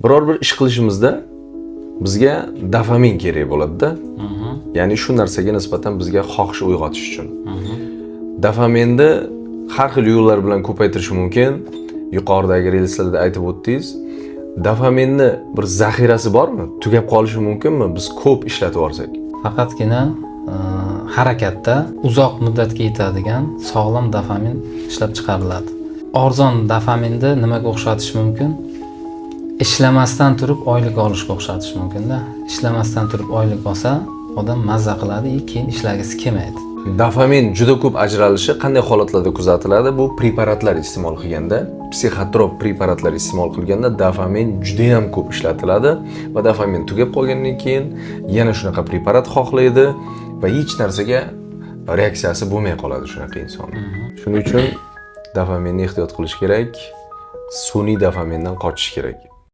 Biror bir ish qilishimizda bizga dopamin kerak bo'ladi-da. Ya'ni shu narsaga nisbatan bizga xohish uyg'otish uchun. Dopaminni har xil yo'llar bilan ko'paytirish mumkin. Yuqoridagi relslarda aytib o'tdingiz. Dopaminni bir zaxirasi bormi? Tugab qolishi mumkinmi? Biz ko'p ishlatib yuborsak. Faqatgina harakatda uzoq muddatga yetadigan sog'lom dopamin ishlab chiqariladi. Arzon dopaminni nimaga o'xshatish mumkin? Ishlamasdan turib oylik olishga o'xshatish mumkinda. Ishlamasdan turib oylik olsa, odam mazza qiladi и keyin ishlagisi kelmaydi. Dopamin juda ko'p ajralishi qanday holatlarda kuzatiladi? Bu preparatlar iste'mol qilganda, psixotrop preparatlar iste'mol qilganda dopamin juda ham ko'p ishlatiladi va dopamin tugab qolgandan keyin yana shunaqa preparat xohlaydi va hech narsaga reaksiyasi bo'lmay qoladi shunaqa inson. Shuning uchun dopaminni ehtiyot qilish kerak, sun'iy dopamindan qochish kerak.